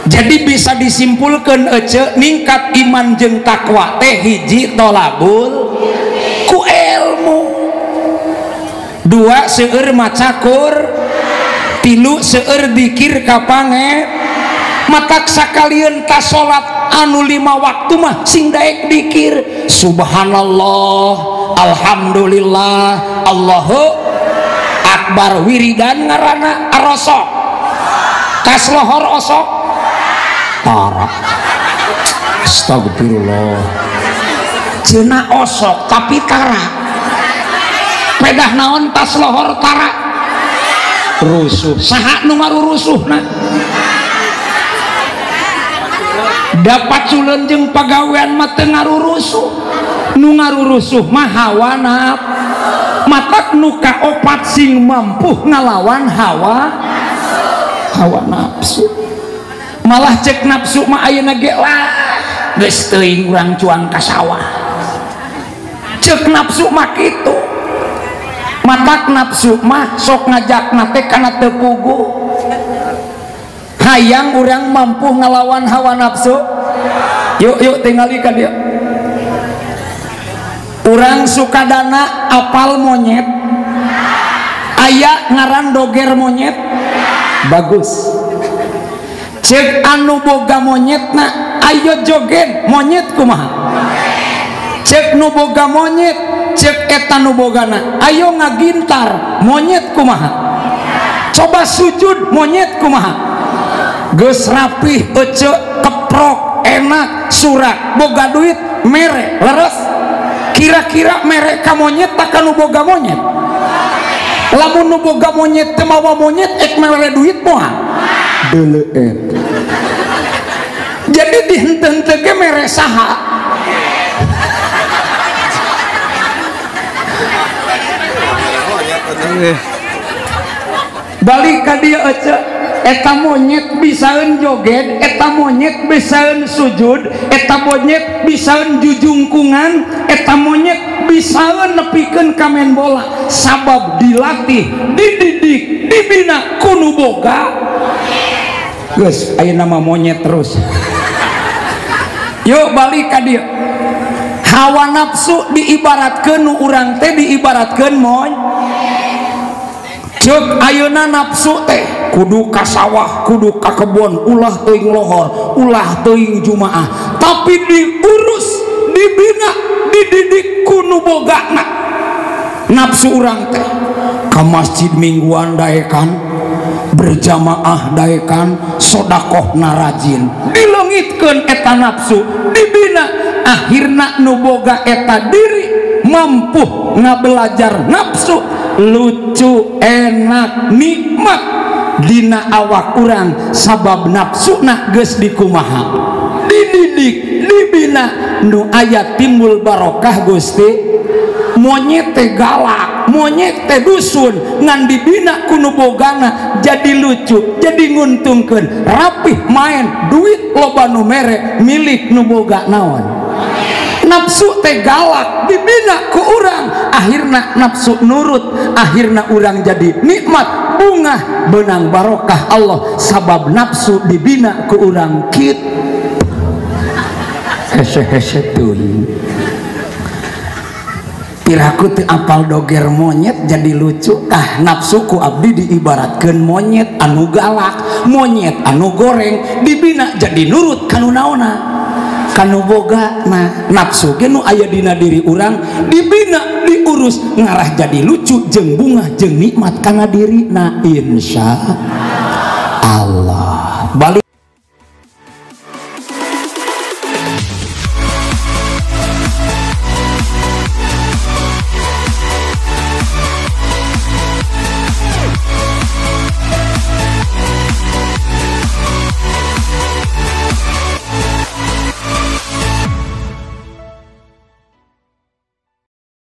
Jadi bisa disimpulkan ece ningkat iman jeung takwa teh hiji tolabul ku ilmu, dua seueur maca Qur'an, tilu seueur dikir ka pange. Matak sakalieun ta salat anu 5 waktu mah sing daek dikir subhanallah, alhamdulillah, Allahu akbar, wiridan ngaranna arosok kaslohor osok tara. Astagfirullah, cenah osok tapi tara, pedah naon tas lohor tara rusuh. Saha nu ngarurusuhna? Dapat culeun jeung pagawean mah teu ngarurusuh, nu ngarurusuh mah hawa nafsu. Matak nu kaopat sing mampu ngalawan hawa nafsu. Malah cek nafsu mah ayeuna ge lah geus teuing urang cuang ka sawah. Cek nafsu mah kitu. Matak nafsu mah sok ngajakna teh kana teu puguh. Hayang urang mampu ngalawan hawa nafsu. Yuk yuk tingali ka dieu. Urang Sukadana apal monyet, aya ngaran doger monyet, bagus. Cek anu boga monyetna ayo joget monyet kumaha. Cek nu boga monyet, cek eta nu bogana ayo ngagintar monyet kumaha. Coba sujud monyet kumaha. Geus rapih ece keprok enak surak boga duit mere leres. Kira-kira mere ka monyet tak nu boga monyet? Lamun nu boga monyet teu mawa monyet ek mere duit moal deuleut. Jadi dihenteu-henteu ge mere saha? Balik ka dieu ece, eta monyet bisaeun joget, eta monyet bisaeun sujud, eta monyet bisaeun jujungkungan, eta monyet bisaeun nepikeun ka main bola. Sabab dilatih, dididik, dibina ku nu boga. Geus ayeuna mah monyet terus. Yuk balik ka dieu. Hawa nafsu diibaratkeun nu urang teh diibaratkeun monyet. Ceuk ayeuna nafsu teh kudu ka sawah, kudu ka kebon, ulah teuing lohor, ulah teuing jumaah, tapi diurus, dibina, dididik ku nu bogana. Nafsu urang teh ka masjid mingguan daekan, berjamaah daekan, sodakohna rajin, dileungitkeun eta nafsu, dibina, akhirna nu boga eta diri mampu ngabelajar nafsu lucu, enak, nikmat dina awak urang sabab nafsuna geus dikumaha, dididik, dibina, nu aya timbul barokah Gusti. Monyet teh galak, monyet teh dusun, ngan dibina ku nu bogana jadi lucu, jadi nguntungkeun, rapih main, duit loba nu mere, milik nu boga naon. Nafsu teh galak dibina ku urang, akhirna nafsu nurut, akhirna urang jadi nikmat, bungah, benang barokah Allah sabab nafsu dibina ku urang kit. Hese-hese teuing. Piraku teu apal doger monyet jadi lucu. Tah nafsu ku abdi diibaratkeun monyet anu galak, monyet anu goreng, dibina jadi nurut kanu naonna, kanu boga. Nah nafsu ge nu aya dina diri urang dibina, diurus, ngarah jadi lucu jeung bungah jeung nikmat kana diri. Nah insya Allah balik.